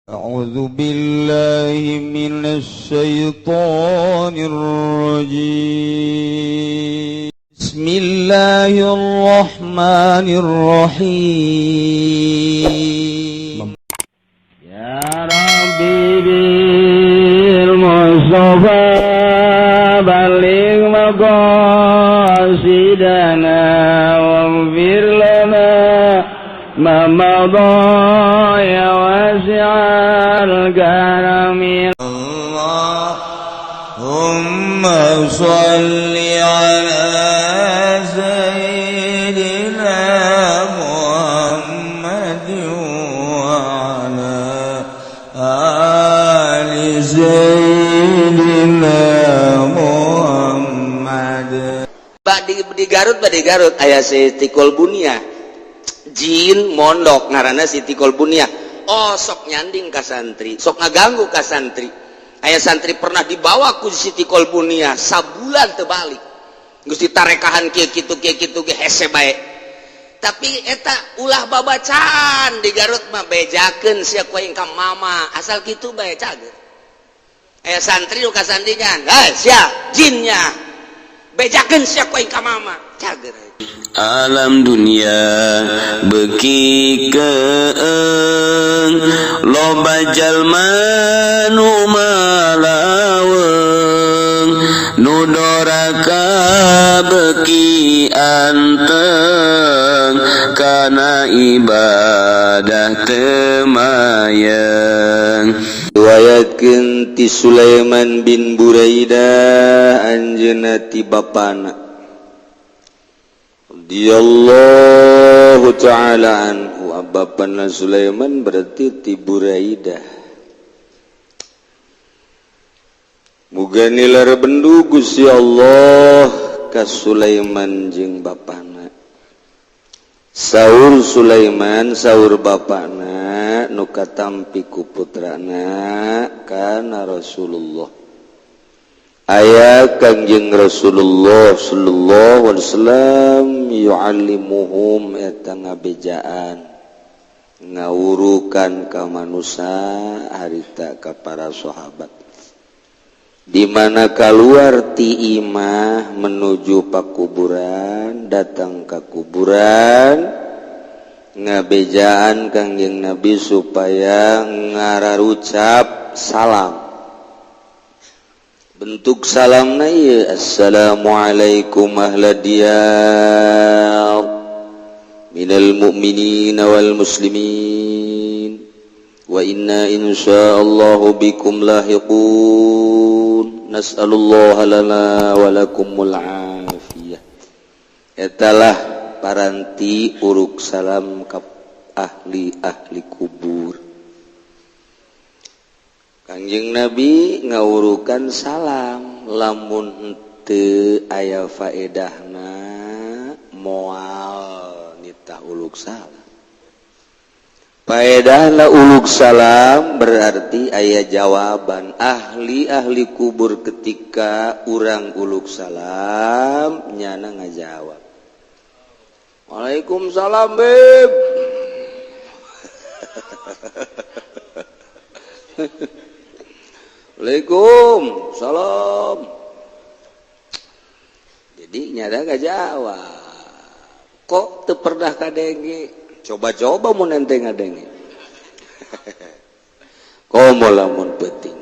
أعوذ بالله من الشيطان الرجيم. بسم الله الرحمن الرحيم. يا ربي بالمصطفى بلغ مقاصدنا واغفر لنا ما مضى يا واسع الكرم. اللهم صل على سيدنا محمد وعلى آل سيدنا محمد. Di Garut, di Garut aya Siti Kolbunia, jin mondok ngaranna Siti Kolbunia. Oh, sok nyanding ka santri, sok ngaganggu ka santri. Aya santri pernah dibawa ku Siti Kolbunia, sabulan terbalik. Geus ditarekahan kieu kitu kieu kitu ge hese bae. Tapi eta ulah babacaan di Garut mah, bejakeun sia ku aing ka mama, asal kitu bae cager. Aya santri nu kasandingan, "Hei sia jinnya, bejakeun sia ku aing ka mama." Cager. Alam dunia beki keeng, loba jalma nu malaweng, nu doraka beki anteng kana ibadah teu mayeng. Riwayatkeun ti Sulaiman bin Buraidah, anjeunna ti bapana radhiyallahu ta'ala anhu. Bapana Sulaiman berarti ti Buraidah. Muga nilar bendu Gusti Allah ka Sulaiman jeung bapana. Saur Sulaiman, saur bapana nu katampi ku putrana, kana Rasulullah, aya Kangjeng Rasulullah sallallahu alaihi wasallam, yu'allimuhum, eta ngabejaan ngawurukan ka manusia harita ka para sahabat, di mana keluar ti imah menuju pakuburan, datang ke kuburan, ngabejaan Kangjeng Nabi supaya ngararucap salam. Bentuk salam na ieu, "Assalamualaikum ahla diyar minal mu'minin wal muslimin wa inna insyaallahu bikum lahiqun, nas'alullah lana wa lakumul afiyah." Etalah paranti uruk salam ka ahli-ahli kubur. Kangjeng Nabi ngawurukan salam, lamun teu aya faedahna moal nitah uluk salam. Faedahna uluk salam berarti aya jawaban ahli-ahli kubur. Ketika urang uluk salam, nyana ngajawab, "Waalaikumsalam, beb." "Waalaikum salam." Jadi nyada gak jawab. Kok teu pernah kadenge? Coba-coba mun ente ngadenge. Komo lamun penting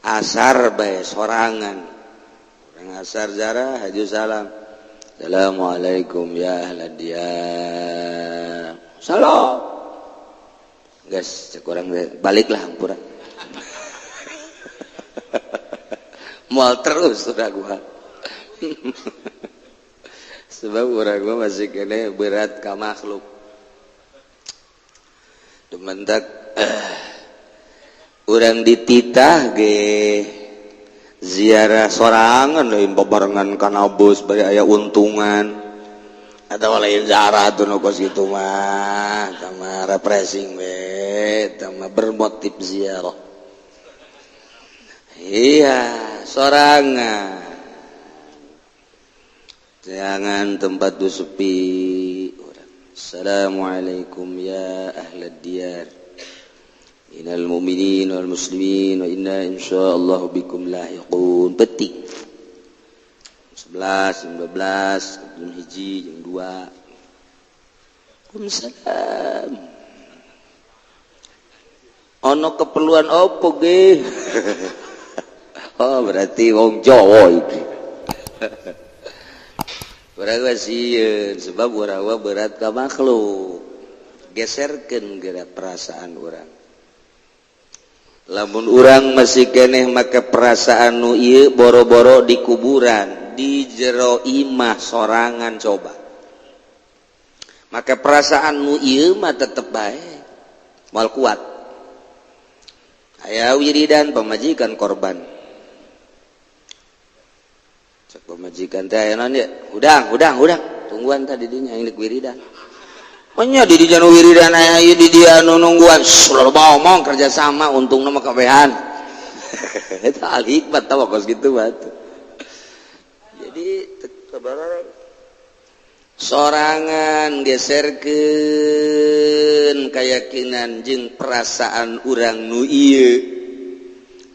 asar bae sorangan. Urang asar jarah haju salam. "Assalamualaikum ya ahla diyar." "Salam." Geus cek urang, baliklah hampura. Mual terus udah gua. Sebab urang gua masih kene berat ka makhluk. Dumentak urang dititah ge ziarah sorangan, lain babarengan kana bus bari aya untungan atau lain ziarah tuh nu kos kitu mah, tama refreshing we, tama bermotif ziarah. Iya, sorangan. Jangan tempat tuh sepi. "Assalamualaikum ya ahla diyar Minal mu'minin wal muslimin wa inna insyaallah bikum lahiqun. Peting 11, 12, jam 1, jam 2. Waalaikumsalam. Ono keperluan opo ge? Oh berarti wong Jawa iki. Urang sieun sebab urang berat ka makhluk. Geserkeun geura perasaan urang. Lamun urang masih keneh make perasaan nu ieu boro-boro di kuburan, di jero imah sorangan coba. Make perasaan nu ieu mah tetep bae. Moal kuat. Aya wiridan pamajikan korban. Cek pamajikan teh aya naon ieu? Hudang, hudang, hudang. Tungguan tadi dinya aing wiridan. Nya di dinya nu wiridan aya ieu di dia nu nungguan. Loba omong kerja sama untungna mah kabehan. Eta al hikmat tah kos kitu mah. Jadi sorangan geserkeun keyakinan jeung perasaan urang nu ieu.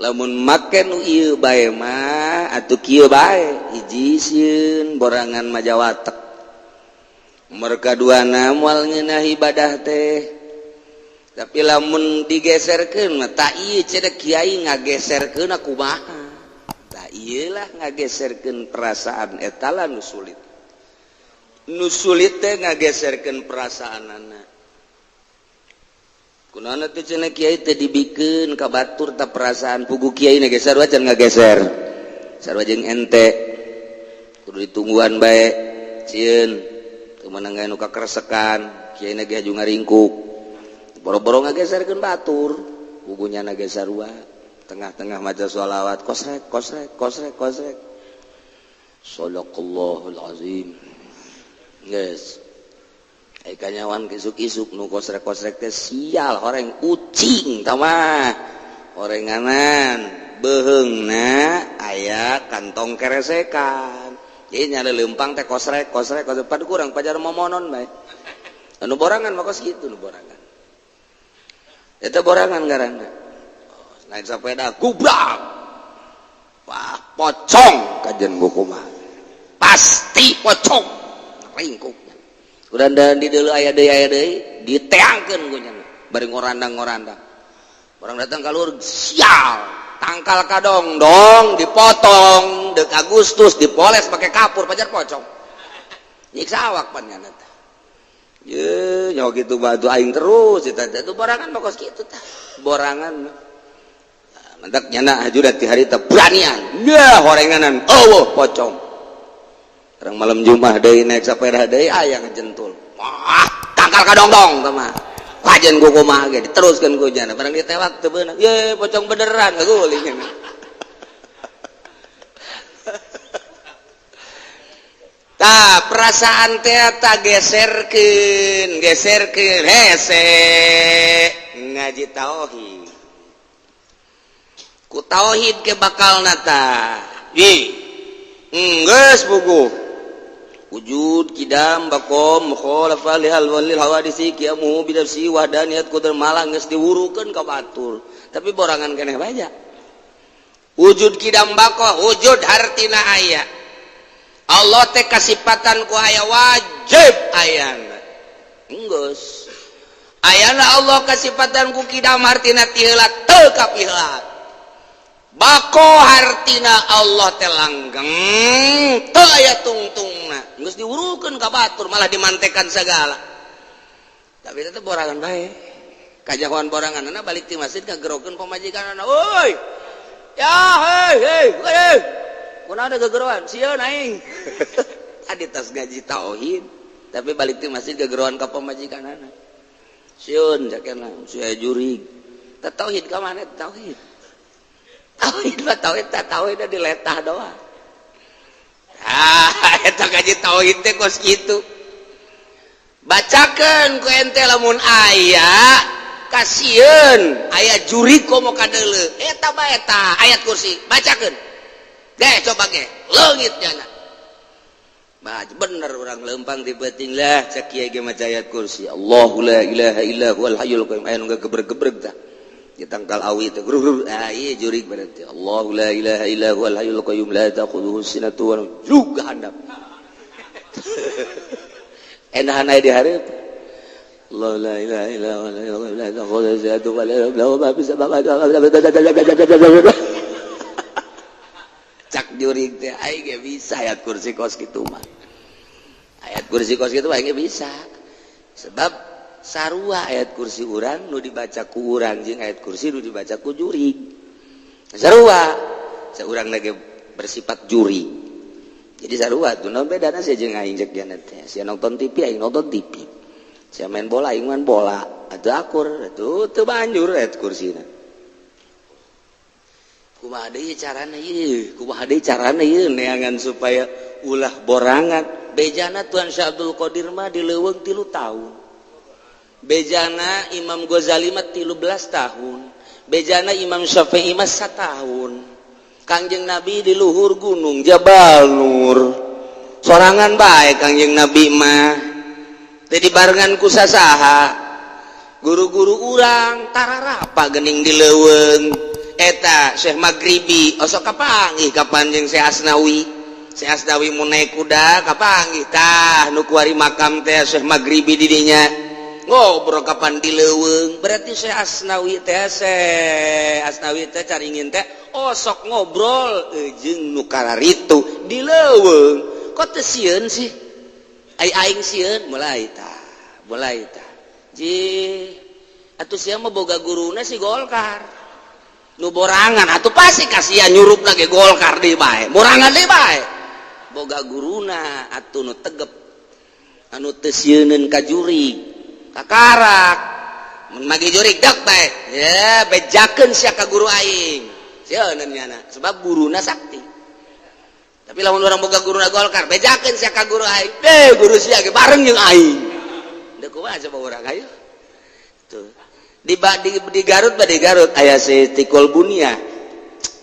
Lamun make nu ieu bae mah atuh kieu bae hiji sieun borangan majawatek. Mereka duana moal ngeunah ibadah teh. Tapi lamun digeserkeun mah tak ieu cenah kiai ngageserkeun kumaha. Tak ieu lah ngageserkeun perasaan eta lah nu sulit. Nu sulit teh ngageserkeun perasaanana. Kunaon teh cenah kiai teh dibikeun ka batur ta perasaan pugu kiai na geser wae can ngageser. Sarua jeung ente. Kudu ditungguan bae sieun teu meunang nu kakeresekan kiai na ge haju ngaringkuk. Boro-boro ngageserkeun batur, pugunya na ge sarua. Tengah-tengah maca sholawat kosrek kosrek kosrek kosrek. Shadaqallahul azim. Geus. Ai kanyawan isuk-isuk nu kosrek-kosrek teh sial horeng ucing tah mah. Horenganan beuheungna aya kantong keresekan. Jadi nyala leumpang teh kosrek kosrek kosrek padu kurang pajar momonon bae. Anu borangan mah kos kitu nu borangan. Eta borangan ngaranna. Naik sepeda gubrak. Wah, pocong kajen kumaha. Pasti pocong. Ringkuk. Udah dan di dulu aya deui diteangkeun ku nya bari ngorandang-ngorandang. Orang datang ka luhur sial, tangkal kadong dong dipotong deuk Agustus dipoles pakai kapur pajar pocong. Nyiksa awak pan nya teh. Ye, nyawa kitu batu aing terus eta teh borangan mah kos kitu tah. Borangan mah. Mantak nyana hajurat ti harita beranian. Nya horenganan eueuh pocong. Orang malam Jumat deui naik sepeda deui aya ngejentul. Wah, tangkal kadongdong tah mah. Kajen ku kumaha ge diteruskeun ku jana. Barang ditewak teu beunang. Ye, pocong beneran ngaguling. Tah, perasaan teh ta geserkeun, geserkeun hese ngaji tauhid. Ku tauhid ke bakalna tah. Ih. Geus buku. Wujud kidam bakom mukhalafah li alwalil hawadisi qiyamuhu bi nafsi wahdaniyat qudar malah geus diwurukeun ka batur tapi borangan keneh bae. Wujud kidam bako wujud hartina aya Allah teh kasipatan ku aya wajib ayana geus ayana Allah kasipatan ku kidam hartina ti heula teu kapiheula bako hartina Allah teh langgeng teu aya tungtungna geus diwurukeun ka batur malah dimantekan segala tapi tetep borangan bae kajahoan boranganna balik ti masjid ngagerokeun pamajikanna euy ya hei hei hei kunaon gegeroan sieun aing tadi tas ngaji tauhid tapi balik ti masjid gegeroan ka pamajikanna sieun jakena sia jurig teh tauhid ka mana tauhid tauhid mah tauhid tah tauhid diletah doang. Ah, eta gaji tauhid teh kos kitu. Bacakeun ku ente lamun aya kasieun aya juri komo kadeuleu eta bae eta ayat kursi bacakeun. Ge coba ge leungit nyana. Bah bener urang leumpang di beuting lah cek kiai ge maca ayat kursi. Allahu la ilaha illa huwal hayyul qayyum aya nu gebreg-gebreg tah. Di tangkal awi teh grur ah ieu jurig berarti Allahu la ilaha illa huwal hayyul qayyum la ta'khudhuhu sinatun wa juga handap. Enahan aya di hareup. Allah la ilaha illa huwal hayyul qayyum la ta'khudhuhu sinatun wa la nawm ma fis samawati. Cak jurig teh aing ge bisa ayat kursi kos kitu mah. Ayat kursi kos kitu aing ge bisa. Sebab sarua ayat kursi urang nu dibaca ku urang jeung ayat kursi nu dibaca ku jurig. Sarua saurang lagi bersifat jurig. Jadi sarua tuh naon bedana sia jeung aing cek dia teh. Sia nonton TV aing nonton TV. Sia main bola aing main bola. Atuh akur atuh teu banjur ayat kursina. Kumaha deui carana ieu? Kumaha deui carana ieu neangan supaya ulah borangan. Bejana Tuan Syekh Abdul Qadir mah di leuweung 3 tahun. Bejana Imam Ghazali mah 13 tahun. Bejana Imam Syafi'i mah 1 tahun. Kangjeng Nabi di luhur gunung Jabal Nur. Sorangan bae Kangjeng Nabi mah. Teu dibarengan ku sasaha. Guru-guru urang tararapa geuning di leuweung. Eta Syekh Maghribi osok kapanggih kapan jeung Syekh Asnawi. Syekh Asnawi mun naik kuda kapanggih tah nu kuari makam teh Syekh Maghribi di dinya. Ngobrol kapan di leuweung. Berarti Syekh Asnawi teh Syekh Asnawi teh caringin teh osok ngobrol jeung nu kararitu di leuweung. Kok teu sieun sih? Ai aing sieun mulai tah, mulai tah. Ji atuh sia mah boga guruna si Golkar. Nu borangan atuh pasti kasihan nyurupna ge Golkar deui bae. Borangan deui bae. Boga guruna atuh nu tegep. Anu teu sieuneun ka jurig. Kakarak. Mun magi jurig dek bae. Ya bejakeun sia ka guru aing. Sieuneun nyana sebab guruna sakti. Tapi lamun urang boga guruna Golkar, bejakeun sia ka guru aing. Deh guru sia ge bareng jeung aing. Deuk kumaha coba urang ayo. Tuh. Di Garut mah di Garut aya Siti Kolbunia.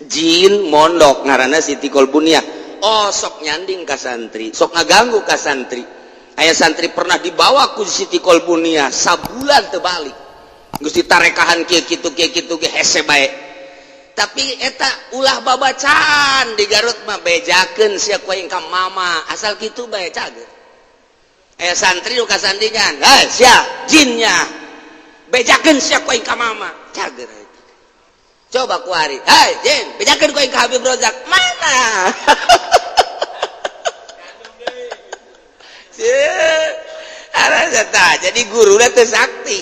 Jin mondok ngaranna Siti Kolbunia. Oh sok nyanding ka santri, sok ngaganggu ka santri. Aya santri pernah dibawa ku Siti Kolbunia sabulan teu balik. Geus ditarekahan kieu kitu kieu kitu ge hese bae. Tapi eta ulah babacaan di Garut mah bejakeun sia ku aing ka mama, asal kitu bae cager. Aya santri nu kasandingan, "Hei sia jinnya." Bejakeun sia ku aing ka mama, cager eta. Coba ku ari, "Hei jin, bejakeun ku aing ka Habib Rozak." Mana? Jadi guruna teu sakti.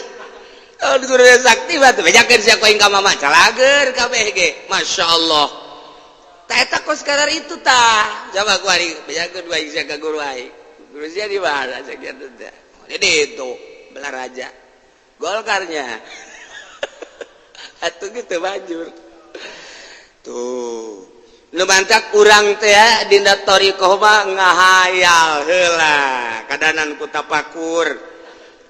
Oh guruna sakti mah teu bejakeun sia ku aing ka mama, calager kabeh ge. Masya Allah. Tah eta kos kadar itu tah. Coba ku ari bejakeun ku aing sia ka guru aing. Guru sia di mana sakieu teh. Jadi itu belah raja. Golkarnya. Atuh gitu banjur. Tuh. Nu mantak urang teh dina thariqah mah ngahayal heula kadanan ku tapakur.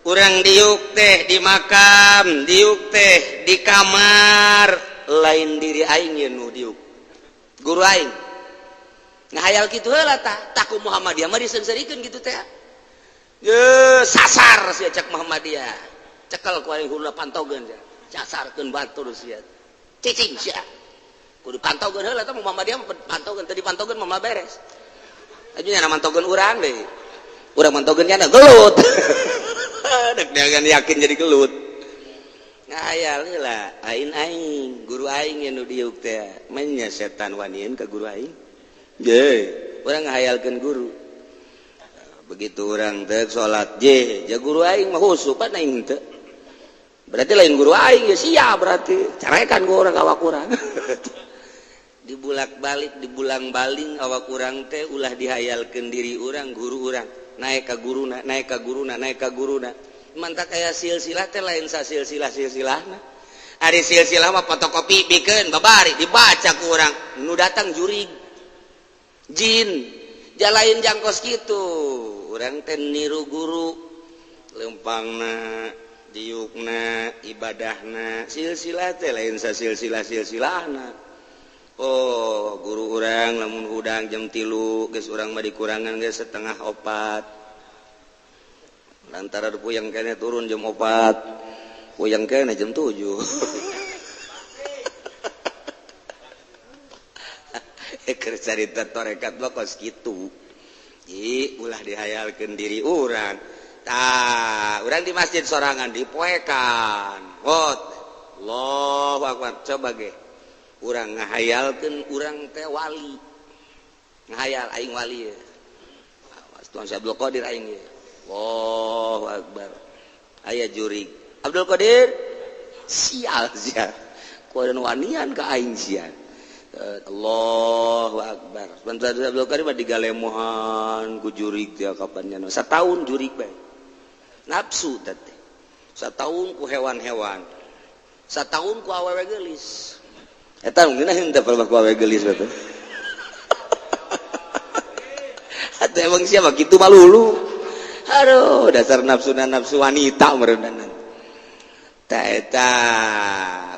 Urang diuk teh di makam, diuk teh di kamar, lain diri aing ye nu diuk. Guru aing. Ngahayal kitu heula tah, tah ku Muhammadiyah mah diseungseurikeun kitu teh. Ye sasar sia cak Muhammadiyah. Cekel ku aing hula pantogeun sia. Casarkeun batur sia. Cicing sia. Kudu pantogeun heula tah Muhammadiyah mah pantogeun, teu dipantogeun mah beres. Aju nya mantogeun urang deui. Urang mantogeun nya gelut. Dek dengan yakin jadi gelut. Ngahayal heula aing aing, guru aing nu diuk teh. Manya setan wanian ka guru aing. Ye, urang ngahayalkeun guru. Begitu urang teh salat je, ja guru aing mah khusyuk pan aing teu. Berarti lain guru aing ya sia berarti. Carekan gua urang awak urang. Dibulak-balik, dibulang-baling awak urang teh ulah dihayalkeun diri urang, guru urang. Naik ka guruna, naik ka guruna, naik ka guruna. Mantak aya silsilah teh lain sasilsilah-silsilahna. Ari silsilah mah fotokopi bikeun babari dibaca ku urang. Nu datang jurig. Jin, jalain jangkos kitu. Urang teh niru guru lempangna, diukna, ibadahna, silsilah teh lain sasilsilah-silsilahna. Oh, guru urang lamun hudang jam 3 geus urang mah dikurangan geus 3:30. Lantaran puyeng keneh turun jam 4, puyeng keneh jam 7. Keur carita torekat mah kos kitu. Ih, ulah dihayalkeun diri urang. Tah, urang di masjid sorangan dipoekan. Hot. Allahu akbar. Coba ge. Urang ngahayalkeun urang teh wali. Ngahayal aing wali ye. Tuan Syekh Abdul Qadir aing ye. Allahu akbar. Aya jurig. Abdul Qadir sial sia. Kuadan wanian ka aing sia. Allahu akbar. Sebentar Abdul Qadir mah digalemohan ku jurig teh kapan nya. Sataun jurig bae. Nafsu teh. Sataun ku hewan-hewan. Sataun ku awewe geulis. Eta ngeunah henteu ku awewe geulis batu. Atuh emang siapa kitu malulu. Aduh, dasar nafsuna nafsu wanita meureunana. Ta eta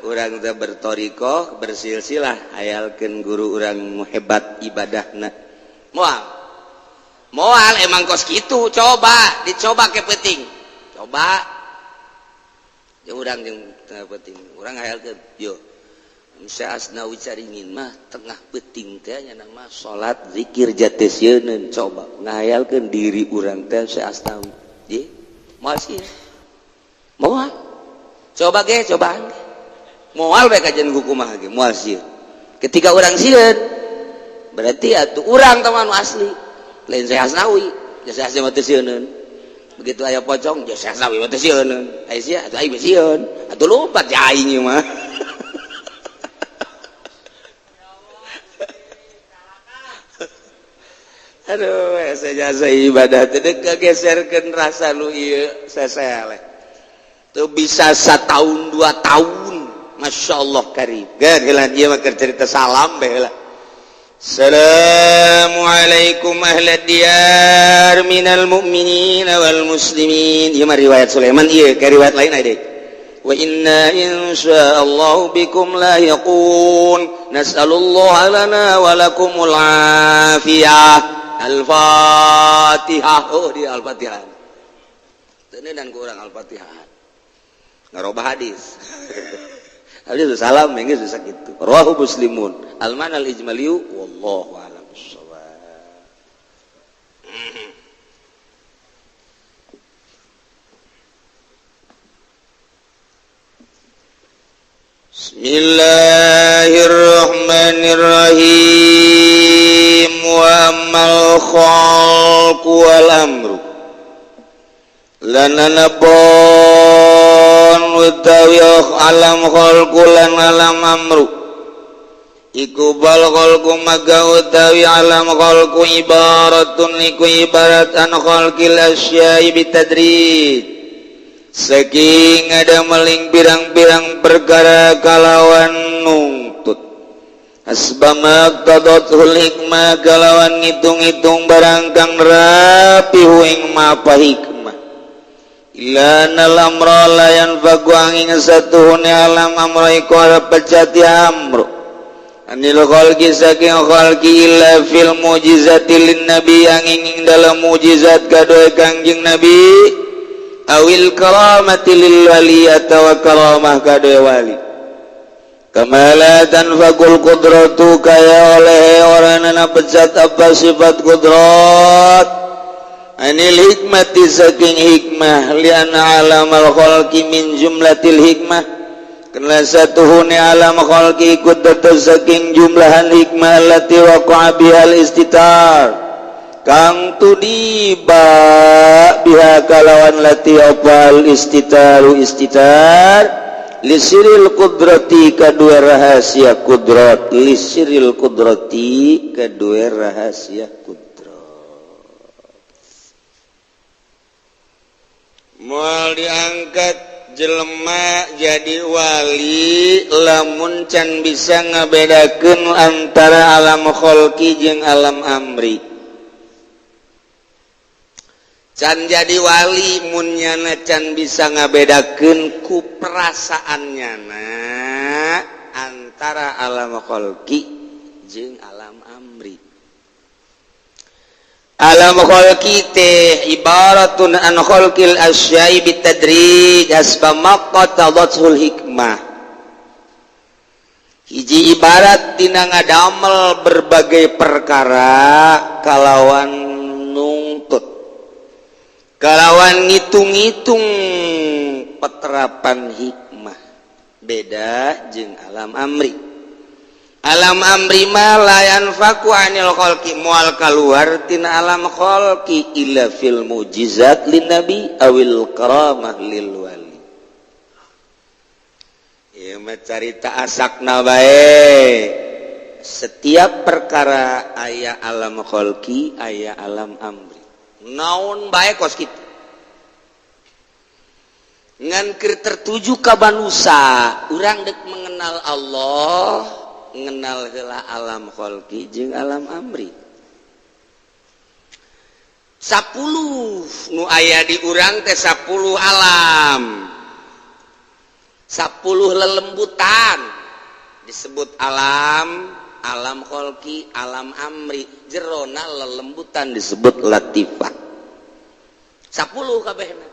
urang teh bertorikoh, bersilsilah hayalkeun guru urang hebat ibadahna. Moal. Moal emang kos kitu, coba, dicoba ke peuting. Coba. Jeung urang jeung tengah peuting, urang hayalkeun, yo. Syekh Asnawi Caringin mah tengah peuting teh nya mah salat zikir jatesieun, coba ngahayalkeun diri urang teh Syekh Asnawi. Ye, moal sih. Moal. Coba ge, cobaan. Moal bae kajian kumaha ge, moal sieun. Ketika urang sieun, berarti atuh urang teh anu asli. Lain Syekh Asnawi, Syekh Asnawi mah teu sieuneun. Begitu aya pocong, ya Syekh Asnawi mah teu sieuneun. Aya sia atuh aing sieun. Atuh lompat ya aing ieu mah. Aduh, jasa ibadah teh kegeserkeun rasa nu ieu seseleh. Teu bisa satahun 2 tahun. Masya Allah karim. Geus heula ieu mah keur cerita salam bae heula. Assalamualaikum ahla diyar minal mu'minin wal muslimin. Ieu mah riwayat Sulaiman ieu, ke riwayat lain aya deui. Wa inna insyaallah bikum lahiqun. Nas'alullah lana wa lakumul afiyah. Al-Fatihah. Oh, di Al-Fatihah. Teuneundan ku urang Al-Fatihah. Ngarobah hadis. Hadis salam geus bisa kitu. Rawahu Muslimun. Al-mana al-ijmaliyu wallahu a'lam bissawab. Bismillahirrahmanirrahim. Wa ammal khalqu wal amru lana nabon utawi alam khalqu lan alam amru iku bal khalqu maga utawi alam khalqu ibaratun iku ibarat an khalqil asya'i bitadrij saking ada meling pirang-pirang perkara kalawan nungtut asbama qadatul hikmah kalawan ngitung-ngitung barang kang rapi ing mapa hikmah illa nal amra la yanfaku angin satuhune alam amra iku ala pecati amru anil khalqi saking khalqi illa fil mujizati lin nabi angin ing dalam mujizat kadoe Kangjeng Nabi awil karamati lil wali atawa karamah kadoe wali kamala tanfaqul qudratu kaya oleh oranana pecat apa sifat kudrat anil hikmati saking hikmah liana alamal khalqi min jumlatil hikmah karena satuhune alam khalqi ikut dados saking jumlahan hikmah allati waqa'a bihal istitar kang tudiba biha kalawan lati opal istitaru istitar lisiril kudrati kedua rahasia kudrat lisiril kudrati kedua rahasia kudrat moal diangkat jelema jadi wali lamun can bisa ngabedakeun antara alam kholqi jeung alam amri. Can jadi wali mun nyana can bisa ngabedakeun ku perasaan nyana antara alam kholqi jeung alam amri. Alam kholqi teh ibaratun an kholqil asya'i bitadrij hasba ma qatadathul hikmah. Hiji ibarat tina ngadamel berbagai perkara kalawan nungtut, kalawan ngitung-ngitung peterapan hikmah, beda jeung alam amri. Alam amri mah la yanfaku anil khalqi, moal kaluar tina alam khalqi illa fil mujizat lin nabi awil karamah lil wali. Ieu mah carita asakna bae. Setiap perkara aya alam khalqi, aya alam amri, naon bae kos kitu. Ngan keur tertuju ka manusa, urang dek mengenal Allah, mengenal heula alam khalqi jeung alam amri. 10 nu aya di urang teh, 10 alam, 10 lelembutan disebut alam, alam kholqi, alam amri. Jerona lelembutan disebut latifah. 10 kabehna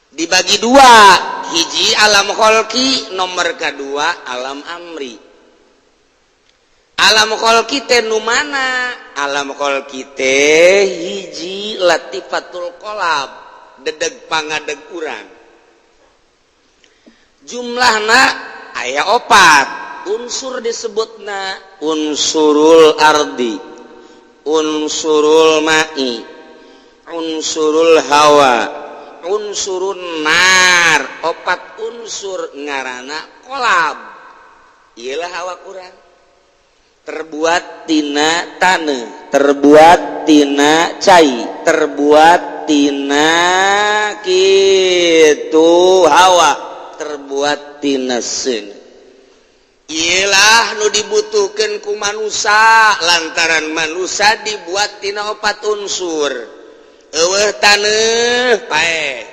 dibagi dua, hiji alam kholqi, nomor kedua alam amri. Alam kholqi teh nu mana? Alam kholqi teh hiji latifatul qolab, dedeg pangadeg urang. Jumlahna aya opat unsur, disebutna unsurul ardi, unsurul ma'i, unsurul hawa, unsurun nar. Opat unsur ngarana kolab. Iyalah awak urang terbuat tina tanah, terbuat tina cai, terbuat tina kitu hawa, terbuat tina seuneu. Iyalah nu dibutuhkan ku manusia, lantaran manusia dibuat tina opat unsur. Eueuh taneuh, paeh.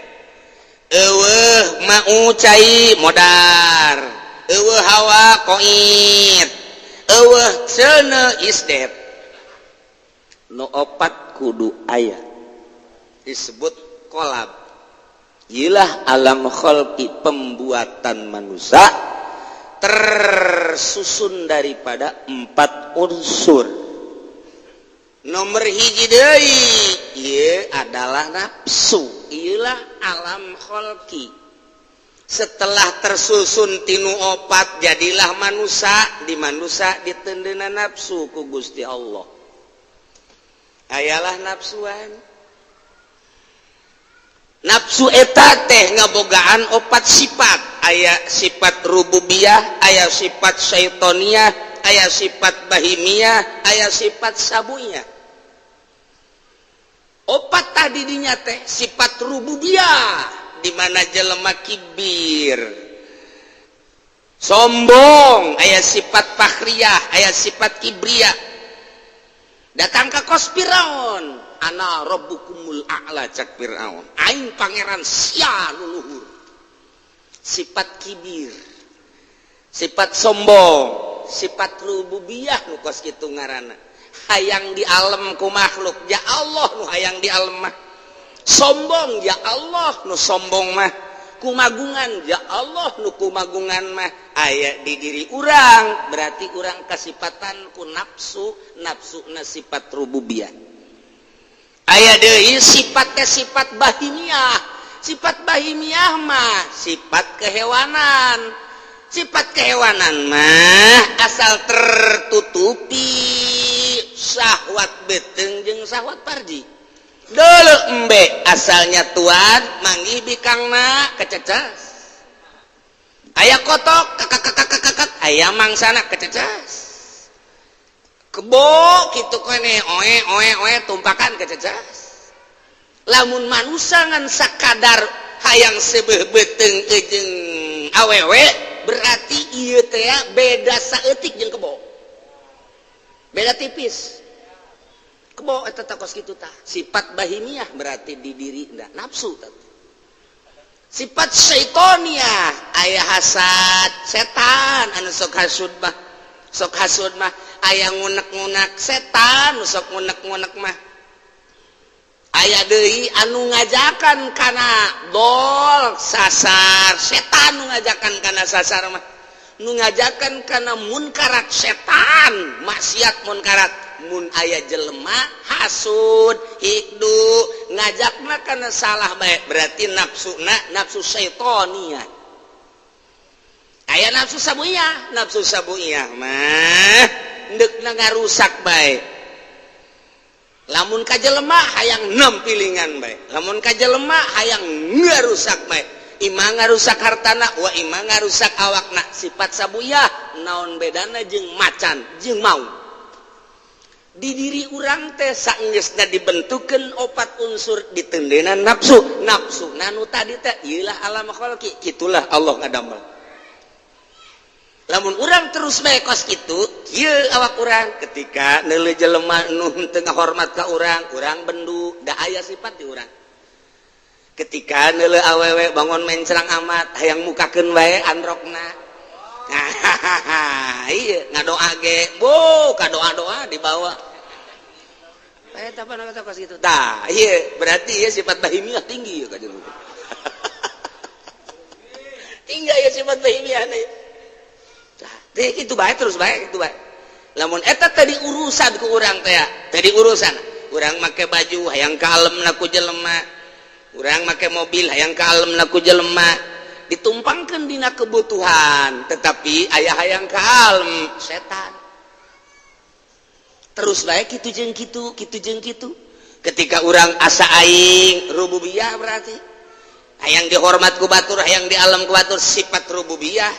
Eueuh mau cai, modar. Eueuh hawa, koit. Eueuh seuneu, isdet. Nu opat kudu aya, disebut kolab. Iyalah alam kholqi, pembuatan manusia tersusun daripada empat unsur. Nomor hiji deui ieu adalah nafsu. Iyalah alam kholqi. Setelah tersusun tinu opat, jadilah manusia. Di manusia ditendena nafsu ku Gusti Allah. Ayalah nafsuan. Nafsu eta teh ngabogaan opat sifat. Aya sifat rububiyah, aya sifat syaitoniyah, aya sifat bahimiyah, aya sifat sabunya. Opat tadi dinya teh sifat rububiyah, di mana jelema kibir, sombong, aya sifat fakhriyah, aya sifat kibriyah. Datang ke kos Firaun, "Ana rabbukumul a'la," cak Firaun, "aing pangeran sia luluhur." Sifat kibir, sifat sombong, sifat rububiyah nu kos kitu ngaranna. Hayang di alam ku makhluk, ya Allah nu hayang di alam mah. Sombong, ya Allah nu sombong mah. Kumagungan, ya Allah nu kumagungan mah. Aya di diri urang, berarti urang kasipatan ku nafsu, nafsu na sifat rububiyah. Aya deui sifatnya sifat bahimiyah. Sifat bahimiyah mah sifat kehewanan. Sifat kehewanan mah asal tertutupi syahwat beteng jeung syahwat parji. Dulu embe asalnya tuan manggih bikangna kececas, aya kotok kakak kakak aya mangsana kececas. Kebo gitu kene oe oe oe tumpakan kececas. Lamun manusia ngan sakadar hayang sebeh beteng jeung awewe, berarti ieu teh beda saeutik jeung kebo, beda tipis. Kebo eta teh kos kitu tah, sifat bahimiah berarti di diri ndak nafsu tah. Sifat syaitoniah, aya hasad setan anu sok hasud mah, sok hasud mah. Aya ngunek-ngunek setan nu sok ngunek-ngunek mah. Aya deui anu ngajakan kana dol sasar, setan nu ngajakan kana sasar mah. Nu ngajakan kana munkarat setan, maksiat munkarat. Mun aya jelema hasud, hiqdu, ngajakna kana salah bae, berarti nafsuna nafsu syaitoniyah. Aya nafsu sabuiyah, nafsu sabuiyah mah deukna ngarusak bae. Lamun ka jelema hayang nempilingan bae, lamun ka jelema hayang ngarusak bae, ima ngarusak hartana wa ima ngarusak awakna. Sifat sabuyah naon bedana jeung macan jeung maung? Di diri urang teh saenggeusna dibentukeun opat unsur, ditendenan nafsu. Nafsu nanu tadi teh ieulah alam khalqi. Kitulah Allah ngadamel. Lamun urang terus bae kos kitu, kieu awak urang. Ketika neuleuh jelema nu teu ngahormat ka urang, urang bendu, da aya sifat di urang. Ketika neuleuh awewe bangun mencrang amat, hayang mukakeun wae androkna. Nah, iya, ngadoa ge bo kadoa-doa dibawa. Eh, apa kata kos gitu. Tah, iya, berarti ya sifat bahimiah tinggi ya kajian. Tinggi ya sifat bahimiah nih. Tah, itu baik, terus baik, itu baik. Lamun eta tadi urusan ku urang teh, tadi urusan urang make baju hayang kalem ku jelema, urang make mobil hayang kalem ku jelema, ditumpangkan dina kebutuhan, tetapi aya hayang kalem setan. Terus baik gitu jeung kitu, kitu jeung kitu. Ketika urang asa aing rububiyah, berarti hayang dihormat ku batur, hayang di alam ku batur, sifat rububiyah.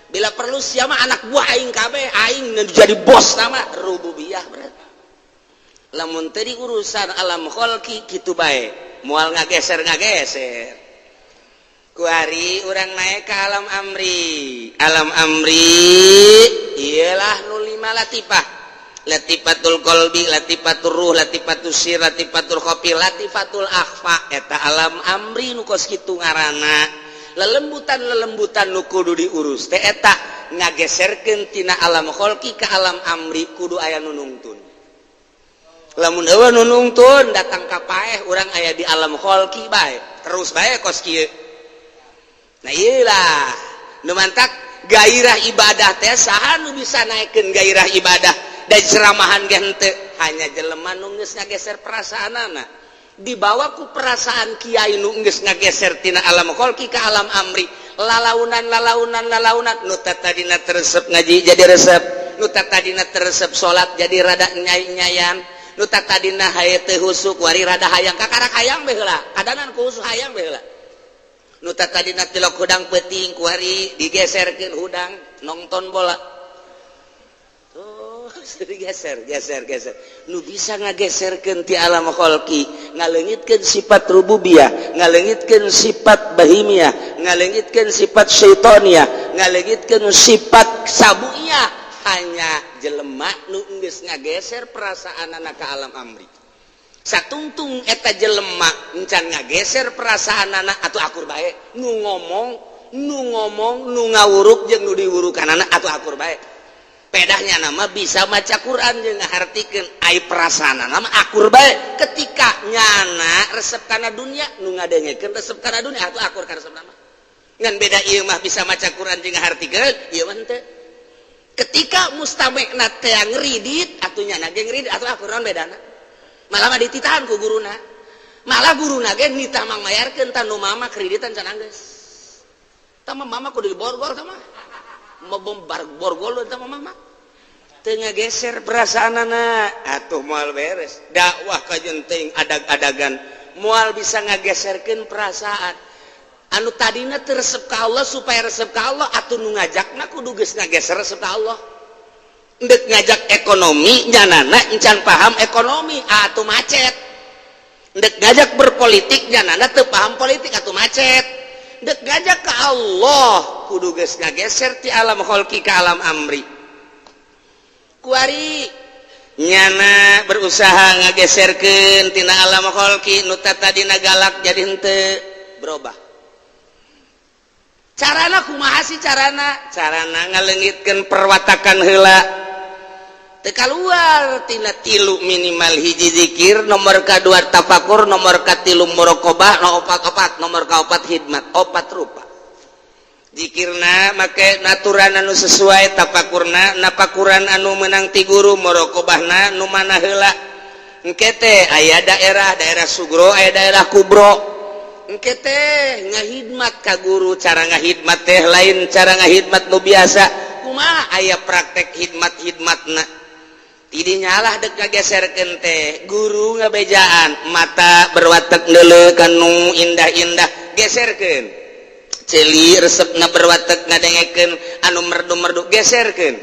Bila perlu siapa anak buah aing kabeh, aing jadi bos, nama rububiyah. Berarti lamun tadi urusan alam kholqi kitu bae, moal ngageser ngageser. Kuari urang naik ke alam amri. Alam amri ialah nu lima latifah: latifatul qalbi, latifatul ruh, latifatul sir, latifatul khafi, latifatul akhfa. Eta alam amri nu kos kitu ngaranna. Lelembutan lelembutan nu kudu diurus teh eta ngageserkeun tina alam kholqi ke alam amri. Kudu aya nu nungtun. Lamun euweuh nu nungtun, datang ka paeh urang aya di alam kholqi bae, terus bae kos kieu. Nah, iyalah nu mantak gairah ibadah teh. Saha nu bisa naikkeun gairah ibadah dan ceramahan ge henteu? Hanya jelema nu geus ngageser perasaanana, dibawa ku perasaan kiai nu geus ngageser tina alam kholqi ka alam amri. Lalaunan, lalaunan, lalaunan. Nu tadina teu resep ngaji jadi resep, nu tadina teu resep salat jadi rada nyai-nyayan, nu tadina haye teu husuk wari rada hayang, kakarak hayang bae heula, kadanan ku husuk hayang bae heula. Nu tadina tilok hudang peuting, kuari digeserkeun hudang nonton bola. Tuh digeser, geser, geser. Nu bisa ngageserkeun ti alam kholqi, ngaleungitkeun sifat rububiyah, ngaleungitkeun sifat bahimiyah, ngaleungitkeun sifat syaitoniyah, ngaleungitkeun sifat sabuiyah, hanya jelema nu geus ngageser perasaanana ka alam amri. Satungtung eta jelema encan ngageser perasaanana, atuh akur bae. Nu ngomong, nu ngomong, nu ngawuruk jeung nu diwurukanana atuh akur bae. Pedahnya nama bisa maca Quran jeung ngahartikeun, ai perasaanana mah akur bae. Ketika nyana resep kana dunia, nu ngadengekeun resep kana dunia, atuh akur kana resep nama. Ngan beda ieu mah bisa maca Quran jeung ngahartikeun, ieu mah henteu. Ketika mustamekna teh ngeridit, atuh nyana ge ngeridit, atuh akur. Naon bedana? Malah mah dititahan ku guruna, malah guruna ge nitah mang mayarkeun. Tah, nu mama kreditan can anggeus. Tah mah mama kudu diborgol, tah mah mau borgol, tah mah mama teu ngageser perasaanana, atuh moal beres. Dakwah kajen teuing adag-adagan moal bisa ngageserkeun perasaan anu tadina teu resep ka Allah supaya resep ka Allah. Atuh nu ngajakna kudu geus ngageser resep ka Allah. Ndek ngajak ekonomi, nyanana encan paham ekonomi, atuh macet. Ndek ngajak berpolitik, nyanana teu paham politik, atuh macet. Ndek ngajak ke Allah, kudu geus ngageser ti alam kholqi ke alam amri. Kuari nyana berusaha ngageserkeun tina alam kholqi, nu tadina galak jadi henteu, berubah. Carana kumaha sih carana? Carana ngaleungitkeun perwatakan heula. Teu kaluar tina tilu minimal: hiji zikir, nomor kadua tafakur, nomor katilu muraqabah, no opat opat, nomor kaopat hidmat. Opat rupa. Zikirna make naturan anu sesuai, tapakurna napakuran anu menang ti guru, muraqabahna nu mana heula. Engke teh aya daerah daerah sugro, aya daerah kubro. Engke teh ngahidmat ka guru, cara ngahidmat teh lain cara ngahidmat nu biasa. Kumaha aya praktek hidmat-hidmatna? Tidinya lah dek ngageserkeun teh guru ngabejaan, mata berwatek neuleuh kanu indah-indah, geserkeun. Ceuli resepna berwatek ngadengekeun anu merdu-merdu, geserkeun.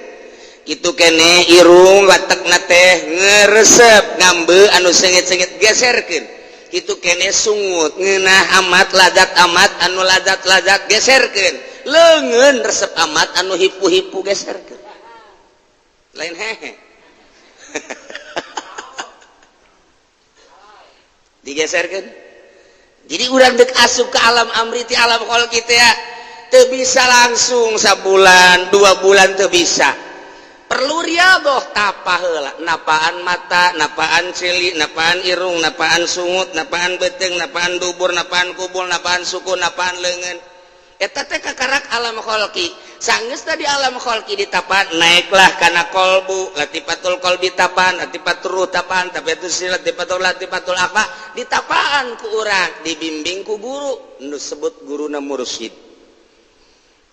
Kitu kene irung watekna teh ngeresep ngambe anu sengit-sengit, geserkeun. Kitu kene sungut ngeunah amat ladat amat anu ladat-ladat, geserkeun. Leungeun resep amat anu hipu-hipu, geserkeun. Lain hehe. Digeserkeun. Jadi urang dek asup ke alam amri ti alam kholqi teh teu bisa langsung sabulan 2 bulan, teu bisa. Perlu riadoh tapa heula, napaan mata, napaan ceuli, napaan irung, napaan sungut, napaan beuteung, napaan dubur, napaan kubul, napaan suku, napaan leungeun. Eta teh kakarak alam kholqi. Sanggeus tadi alam kholqi ditapan, naiklah kana kolbu, latifatul kolbi tapan, latifatul ruh tapan, tapiatul sir, latifatul latifatul apa, ditapaan ku urang, dibimbing ku guru, nu sebut guruna mursyid.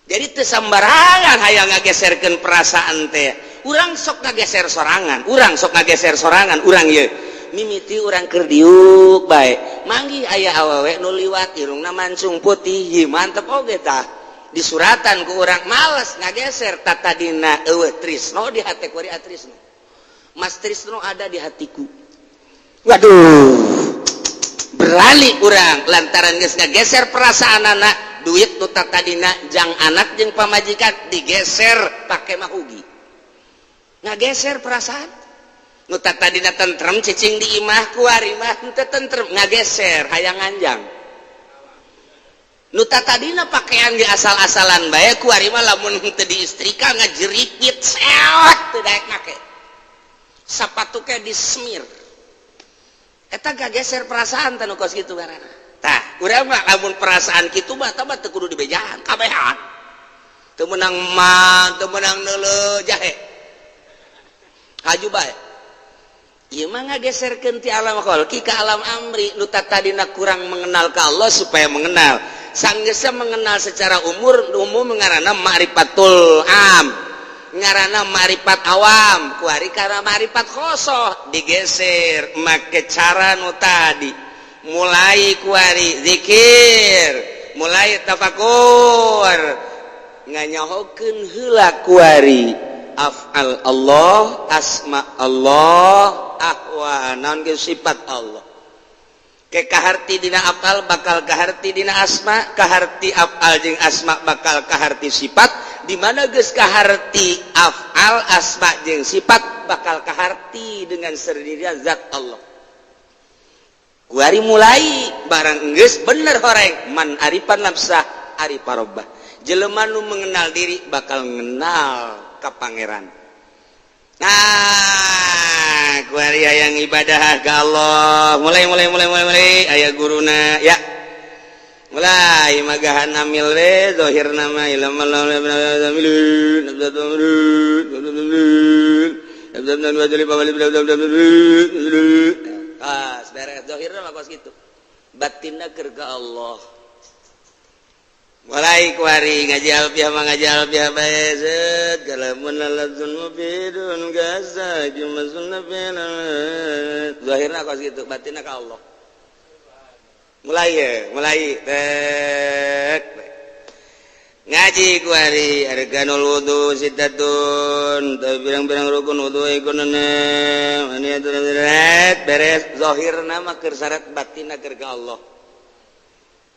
Jadi teu sambarangan hayang ngageserkeun perasaan teh. Urang sok ngageser sorangan, urang sok ngageser sorangan, urang ieu mimiti urang keur diuk bae. Manggih aya awewe nu liwat irungna mancung putih, ieu mantep oge tah. Disuratan ku urang males ngageser, tatadina eueuh trisno di hate kuari atrisno. Mas Trisno ada di hatiku. Waduh. Berani urang lantaran geus ngageser perasaan anak, duit nu tatadina jang anak jeung pamajikan digeser pake mahugi. Ngageser perasaan. Nu tatadina tentrem cicing di imah kuari mah henteu tentrem, ngageser hayang nganjang. Nu tatadina pakaian di asal-asalan bae kuari mah lamun henteu diistrika ngajeripit seot teu daek make. Sapatu ke disemir. Eta ngageser perasaan teh nu kos kitu ngaranna. Tah, urang mah lamun perasaan kitu mah tah mah teu kudu dibejaan, kabehan. Teu meunang mah, teu meunang neuleuh jahe. Haju bae. Ieu mah ngageserkeun ti alam kholqi ka alam amri, nu tatadina kurang mengenal ka Allah supaya mengenal. Sanggeusna mengenal secara umur umum ngaranna ma'rifatul am, ngaranna ma'rifat awam, kuari kana ma'rifat khosoh digeser make cara nu tadi. Mulai kuari zikir, mulai tafakur, nganyahokeun heula kuari af'al Allah, asma Allah, ahwa naon ge sifat Allah. Ke kaharti dina afal bakal kaharti dina asma, kaharti afal jeung asma bakal kaharti sifat. Di mana geus kaharti afal asma jeung sifat bakal kaharti dengan sendirinya zat Allah. Kuari mulai barang geus bener horeng man arifan nafsah arifa rabbah. Jelema nu mengenal diri bakal ngenal ka pangeran. Nah, kuari hayang ibadah ka Allah, mulai mulai mulai mulai mulai aya guruna ya. Mulai magahan amil we zahir nama ilmu. Ah, beres zahirna mah kos kitu. Batinna keur ka Allah. Mulai kuari ngaji alfiah mah ngaji alfiah bae zeut kalamun lalazun mubidun gaza jumasun nabina. Zahirna kos kitu, batinna ka Allah. Mulai ya, mulai tek. Ngaji kuari arkanul wudu sittatun, pirang-pirang rukun wudu ikunna beres zahirna mah keur syarat batinna keur ka Allah.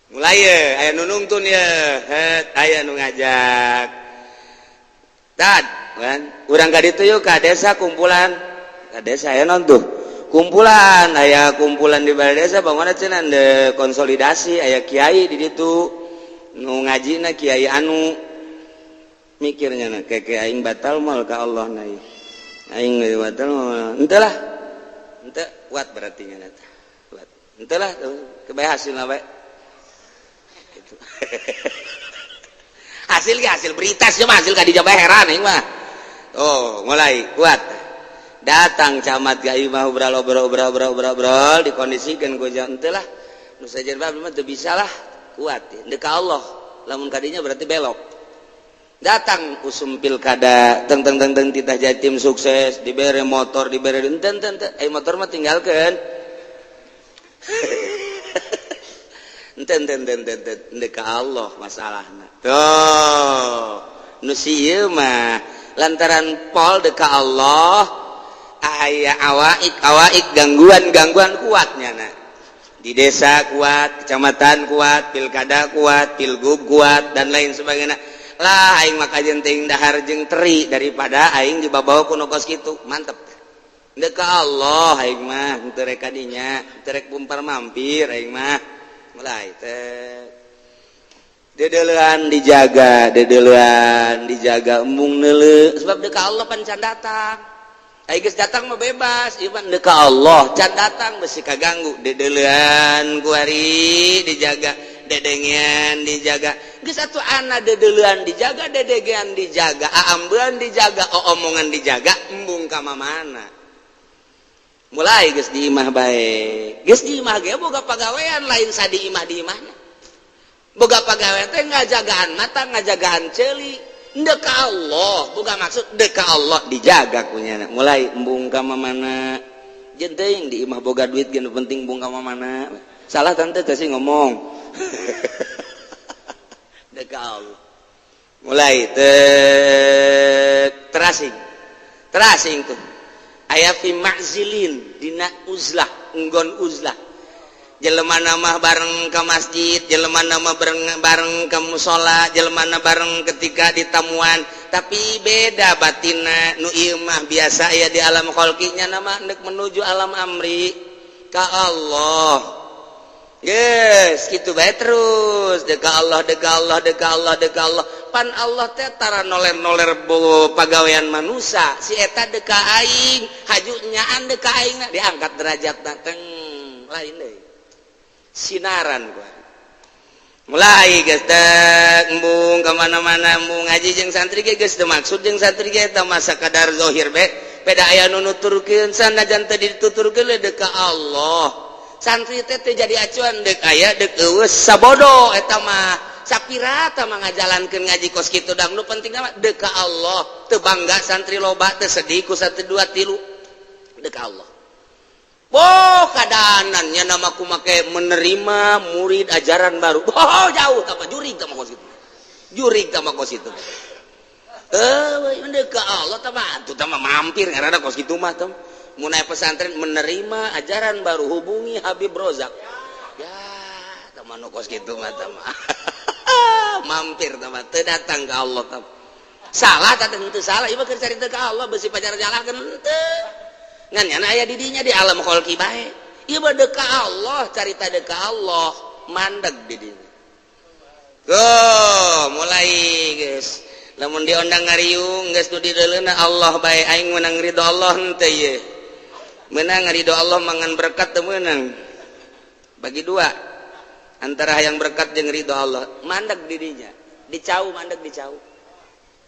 Mulai ya, aya nu nungtun ya, aya nu ngajak. Tad, kan? Urang ka ditu yuk ka desa kumpulan. Ka desa aya naon tuh? Kumpulan, aya kumpulan di balai desa bangunna cenah de konsolidasi, aya kiai di ditu. Nu ngajina kiai anu mikirnya na keke aing batal moal ka Allah na ieu. Aing batal moal. Henteu lah. Henteu kuat berarti nya eta. Kuat. Henteu lah kebae hasilna bae. Hasil ge hasil berita sih mah, hasil ka dijaga heran aing mah. Oh, mulai kuat. Datang camat ka imah, obrol obrol obrol obrol obrol obrol, dikondisikan ku jam teu lah. Nu sejen mah teu bisa lah, kuat. Deuk ka Allah, lamun kadinya berarti belok. Datang usum pilkada, teng teng teng teng, titah jadi tim sukses, dibere motor, dibere enten enten, eh motor mah tinggalkeun. Enten enten enten enten, deuk ka Allah masalahna. Tuh, nu si ieu mah lantaran pol deuk ka Allah, aya awaik awaik gangguan-gangguan kuatnya na. Di desa kuat, kecamatan kuat, pilkada kuat, pilgub kuat, dan lain sebagainya. Lah aing mah kajeun teuing dahar jeung teri daripada aing dibabawa ku nu kos kitu. Mantep. Deuk ka Allah aing mah, henteu rek ka dinya, henteu rek bumpar mampir aing mah. Mulai teh dedeulean dijaga, dedeulean dijaga, embung neuleu sebab deuk ka Allah pan can datang. Ai geus datang mah bebas, ieu mah deuk ka Allah can datang besi kaganggu, dedeulean ku ari dijaga, dedengean dijaga. Geus atuh ana dedeulean dijaga, dedengean dijaga, aambean dijaga, oomongan dijaga, embung ka mamana. Mulai geus di imah bae. Geus di imah ge boga pagawean lain sadi imah di imahna. Boga pagawean teh ngajagaan mata, ngajagaan ceuli. Deuk ka Allah, boga maksud deuk ka Allah dijaga kunyana. Mulai embung ka mamana. Jeung teuing di imah boga duit ge nu penting embung ka mamana. Salah tante teh sih ngomong. Deuk ka Allah. Mulai teh terasing. Terasing tuh. Aya fi ma'zilin dina uzlah, enggon uzlah. Jelema mah bareng ke masjid, jelema mah bareng bareng ke musola, jelema bareng ketika ditamuan, tapi beda batina. Nu ieu mah biasa aya di alam kholqinya, nama hendak menuju alam amri ka Allah. Yes, gitu bae terus deuk ka Allah, deuk ka Allah, deuk ka Allah, deuk ka Allah. Pan Allah teh tara noler-noler pagawean manusia, si eta deuk ka aing, haju nyaan deuk ka aing, diangkat derajatna teng lain deui. Sinaran gua. Mulai geus teh embung ka mana-mana, embung ngaji jeung santri ge geus teu maksud jeung santri ge eta mah sakadar zahir be. Beda aya nu nuturkeun sanajan teu dituturkeun deuk ka Allah. Santri teh teu jadi acuan, deuk aya deuk eueuh sabodo eta mah. Sapirata mah ngajalankeun ngaji kos kitu dang, nu penting mah deuk ka Allah. Teu bangga santri loba, teu sedih ku santri dua tilu, deuk ka Allah. Boh kadanannya nama ku make menerima murid ajaran baru. Boh jauh tama jurig tama kos kitu. Jurig tama kos kitu. Eh, deuk ka Allah tama atuh tama mampir ngaranna kos kitu mah teh. Mun aya pesantren menerima ajaran baru hubungi Habib Rozak. Ya, tama nu kos kitu mah tama. Mampir tama teu datang ka Allah tama. Salah tah teu salah, ieu mah keur carita ka Allah besi pacar nyalahkeun henteu. Ngan nyana aya di dinya di alam kholqi bae. Ieu mah deuk ka Allah, carita deuk ka Allah, mandeg di dinya. Go, mulai geus. Lamun diondang ngariung geus nu dideuleuna Allah bae, aing menang ridho Allah henteu ieu. Menang ridho Allah mangan berkat teu meunang. Bagi dua antara hayang berkat jeung ridho Allah, mandeg di dinya. Dicau mandeg dicau.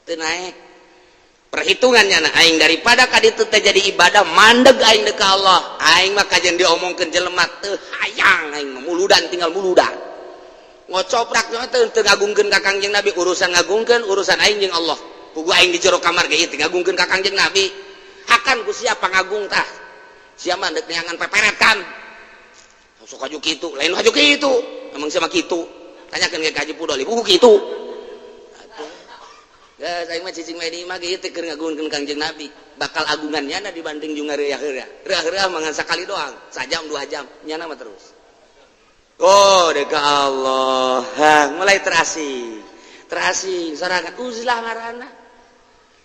Teu naek. Perhitungannya na aing daripada ka ditu teh jadi ibadah mandeg aing deuk ka Allah. Aing mah kajeun diomongkeun jelema teu hayang aing mah muludan tinggal muludan. Ngocoprak teh teu ngagungkeun ka Kangjeng Nabi, urusan ngagungkeun urusan aing jeung Allah. Puguh aing di jero kamar ge ieu teh ngagungkeun ka Kangjeng Nabi. Hakan ku siapa ngagung tah? Siapa deuk neangan peperet kan? Sok haju kitu, lain haju kitu. Emang siapa kitu? Tanyakeun ke Haji Pudoli, buku kitu. Geus aing mah cicing we di imah ge ieu teh keur ngagungkeun Kangjeng Nabi. Bakal agungan nyana dibanding jeung ngareuyah-reuah. Reuah-reuah mah ngan sakali doang, sajam 2 jam, nyana mah terus. Oh, deuk ka Allah. Ha, mulai terasing. Terasing sorangan uzlah ngaranna.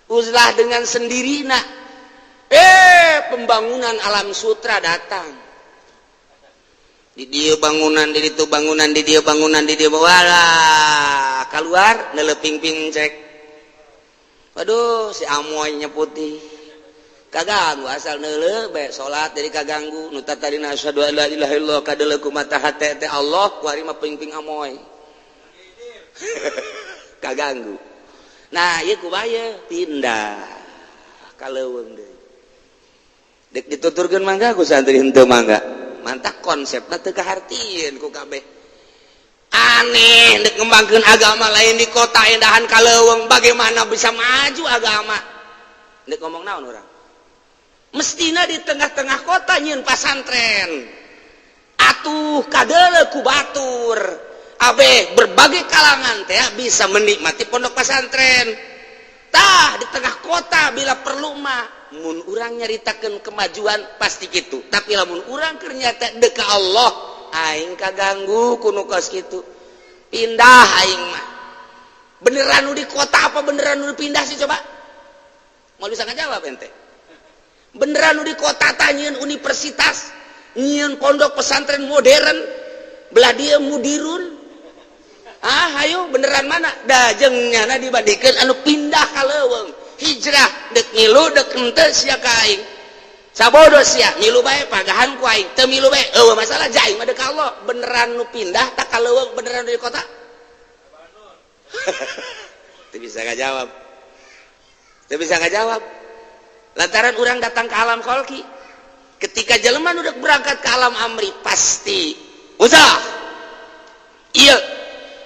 Uzlah dengan sendirina. Pembangunan alam sutra datang. Di dia bangunan, di ditu bangunan, di dia bangunan, di dia wala keluar neleping-ping cek. Waduh, si amoynya putih. Kaganggu asal neuleuh bae salat jadi kaganggu. Nu tadina asyhadu alla ilaha illallah kadeuleuh ku mata hate teh Allah ku ari mah ping-ping amoy. Kaganggu. Nah, ieu kubaya pindah ka leuweung deui. Dek dituturkeun mangga ku santri henteu mangga. Mantak konsepna teu kahartieun ku kabeh. Aneh dek ngembangkeun agama lain di kota endahan ka leuweung, bagaimana bisa maju agama? Dek ngomong naon urang? Mestina di tengah-tengah kota nyieun pasantren. Atuh kadeuleu ku batur. Abe berbagai kalangan teh bisa menikmati pondok pesantren. Tah di tengah kota bila perlu mah mun urang nyaritakeun kemajuan pasti kitu. Tapi lamun urang keur nyata deuk ka Allah, aing kaganggu ku nu kos kitu. Pindah aing mah. Beneran nu di kota apa beneran nu pindah sih coba? Mau bisa ngajawab ente? Beneran nu di kota tah nyieun universitas, nyieun pondok pesantren modern, belah dia mudirun. Ah, ayo beneran mana? Da jeung nyana dibandingkeun anu pindah ka leuweung. Hijrah dek ngilu dek henteu sia ka aing. Sabodo sia ngilu bae pagahan ku aing, teu milu bae eueuh masalah ja aing mah deuk ka Allah. Beneran nu pindah tak ka leuweung beneran di kota? Teu bisa ngajawab. Teu bisa ngajawab. Lantaran urang datang ke alam kholqi. Ketika jelema nu dek berangkat ke alam amri pasti usah. Ieu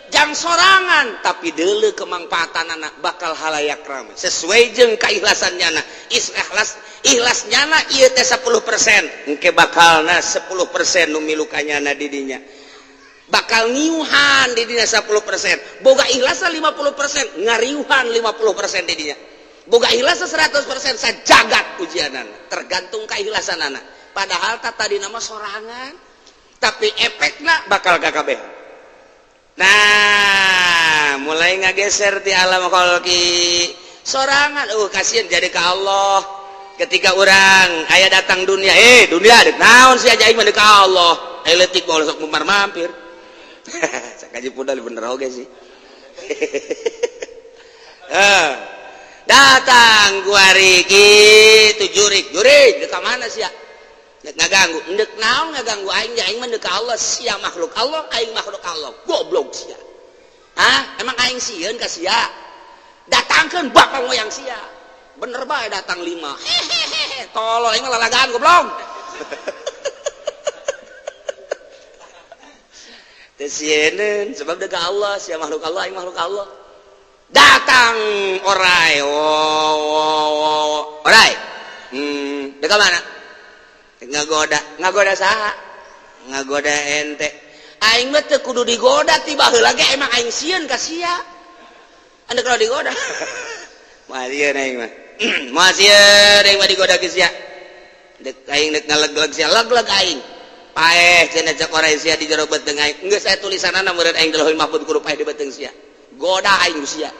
jang sorangan tapi deuleu kemangfaatan anak bakal halayak rame sesuai jeung keikhlasan nyana. Ikhlas ikhlas nyana ieu teh 10% engke bakalna 10% nu milu ka nyana di dinya bakal ngiuhan di dinya 10% boga ikhlasna 50% ngariuhan 50% di dinya boga ikhlasna 100% sajagat ujianana tergantung keikhlasanana. Padahal tah tadi nama sorangan tapi efekna bakal kakabeh. Nah, mulai ngageser di alam kholqi sorangan, kasihan jadi ke Allah. Ketika orang aya datang dunia, dunia dek naon sih aja aing mah deuk ka Allah. Aya leutik bae sok mumar mampir. Sakaji pudal bener oge sih. Datang kuari kitu jurik, jurik dek ka mana sia? Dek ngaganggu, dek naon ngaganggu aing, aing mah deuk ka Allah, sia makhluk Allah, aing makhluk Allah. Goblok sia. Hah? Emang aing sieun ka sia? Datangkeun bapak moyang sia. Bener bae datang 5. Hehehe, tolol aing mah lalagaan goblok. Teu sieun sebab deuk ka Allah, sia makhluk Allah, aing makhluk Allah. Datang orai, orai. Deuk ka mana? Ngagoda, ngagoda saha? Ngagoda ente. Aing mah teu kudu digoda ti baheula ge emang aing sieun ka sia. Anda kalau digoda. Moal sieun aing mah. Moal sieun aing mah digoda ke sia. Dek aing dek ngaleg-leg sia, leg-leg aing. Paeh cenah cek orai sia di jero beuteung aing. Geus aya tulisanana meureun aing di Lauhul Mahfuz kudu paeh di beuteung sia. Goda aing ku sia.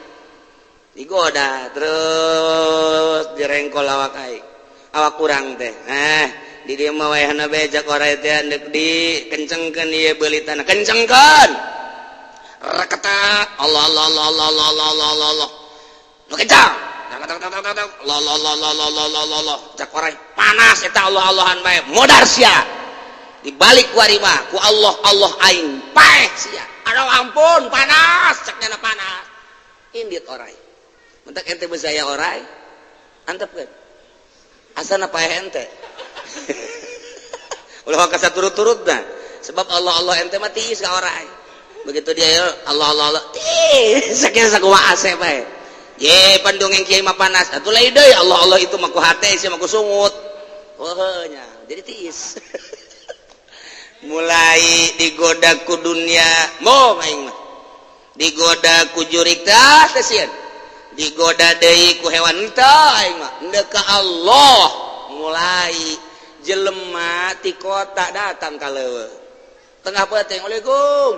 Digoda terus direngkol awak aing. Awak kurang teh. Nah, di dieu mah wayahna bae cek orai teh deuk dikencengkeun ieu beulitana. Kencengkeun. Reketak Allah Allah Allah Allah Allah Allah Allah Allah. Nu kencang. Allah Allah Allah Allah Allah Allah Allah. Cek orai panas eta Allah Allahan bae. Modar sia. Dibalik ku ari mah ku Allah Allah aing paeh sia. Aduh ampun panas cek nyana panas. Indit orai. Mentak ente bezaya orai. Antepkeun. Asana paeh ente. Ulah ka saturut-turut nah. Sebab Allah Allah ente mah tiis ka orai. Begitu dia ya Allah Allah Allah tiis sakieu sakumaha ase bae. Ye pandongeng kiai mah panas. Atuh lain deui Allah Allah itu mah ku hate sia mah ku sungut. Oh nya, jadi tiis. Mulai digoda ku dunia, mau aing mah. Digoda ku jurik tah teh sieun. Digoda deui ku hewan teh aing mah. Endek ka Allah mulai jelema ti kota datang ka leuweung. Tengah peuting, Waalaikum.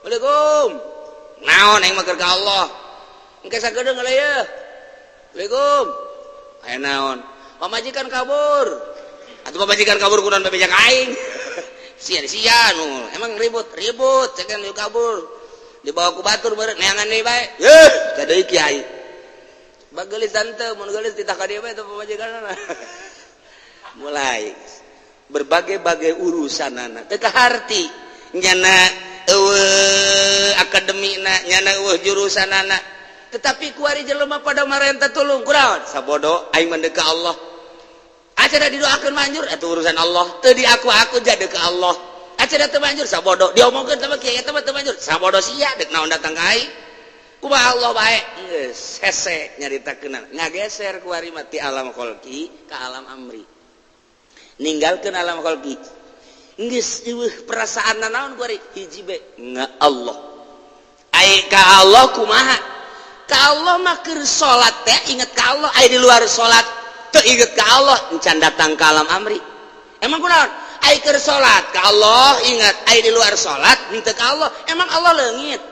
Waalaikum. Naon aing mah keur ka Allah. Engke sagedeung heula ye. Waalaikum. Aya naon? Pamajikan kabur. Atuh pamajikan kabur kunaon bebeja ka aing. Sia-sia nu. Emang ribut, ribut cekan nu kabur. Dibawa ku batur meureun neangan deui bae. Yeuh, teh deui kiai. Bageulis tante, mun geulis titah ka dieu bae teh pamajikanna. Mulai berbagai-bagai urusan anak teu kaharti nyana eueuh akademina, nyana eueuh jurusanana. Tetapi kuari jelema pada marenta tulung kunaon? Sabodo aing mah ka Allah. Acara didoakeun manjur eta urusan Allah. Teu di aku jadi ke Allah. Acara teu manjur sabodo diomongkeun sama kiai eta mah teu manjur. Sabodo sia deuk naon datang ka aing. Kumaha Allah bae geus hese nyaritakeun ngageser kuari mah ti alam kholqi ka alam amri. Ninggalkeun alam kholqi. Geus eueuh perasaan naon kuari hiji be nga Allah. Ai ka Allah kumaha? Ka Allah mah keur salat teh inget ka Allah, ai di luar salat teu inget ka Allah, encan datang ka alam amri. Emang kunaon? Ai keur salat ka Allah inget, ai di luar salat henteu ka Allah. Emang Allah leungit?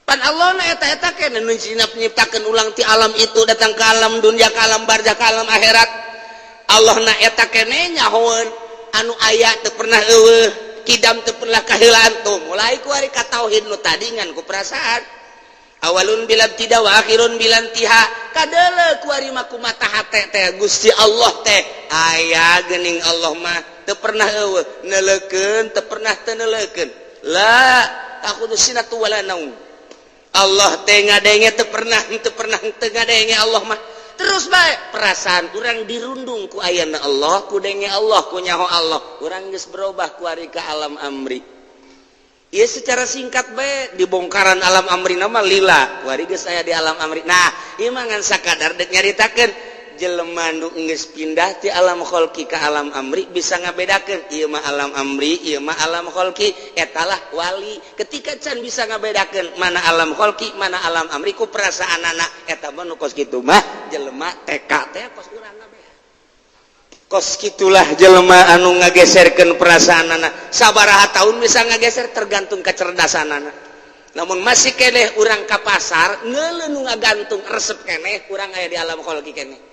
Pan Allah na eta-eta keneh nu nyiptakeun ulang ti alam itu datang ke alam dunia, ke alam barzah, ke alam akhirat. Allah na eta keneh nyahoeun anu aya teu pernah eueuh, kidam teu pernah kaheulaan. Tuh mulai ku ari ka tauhid nu tadi ngan ku perasaan. Awalun bila tidak wa akhirun bila intiha. Kadeuleu ku ari mah ku mata hate teh Gusti Allah teh aya geuning Allah mah teu pernah eueuh, neuleukeun teu pernah teu neuleukeun. La ta'khudhu sinatu wala naum. Allah teh ngadenge teu pernah teu ngadenge Allah mah. Terus bae perasaan urang dirundung ku ayana Allah, ku denge Allah, ku nyaho Allah. Urang geus berubah ku ari ka alam amri. Ieu secara singkat bae dibongkaran alam amri nama lila. Ku ari geus aya di alam amri. Nah, ieu mah ngan sakadar deuk nyaritakeun jelema nu geus pindah ti alam kholqi ka alam amri bisa ngabedakeun ieu mah alam amri, ieu mah alam kholqi. Etalah wali. Ketika can bisa ngabedakeun mana alam kholqi, mana alam amri ku perasaanana, eta mah nu kos kitu mah jelema TK teh kos urang kabeh. Kos kitulah jelema anu ngageserkeun perasaanana. Sabaraha tahun bisa ngageser tergantung kecerdasanana. Namun masih keneh urang ka pasar neuleuh nu ngagantung resep keneh urang aya di alam kholqi keneh.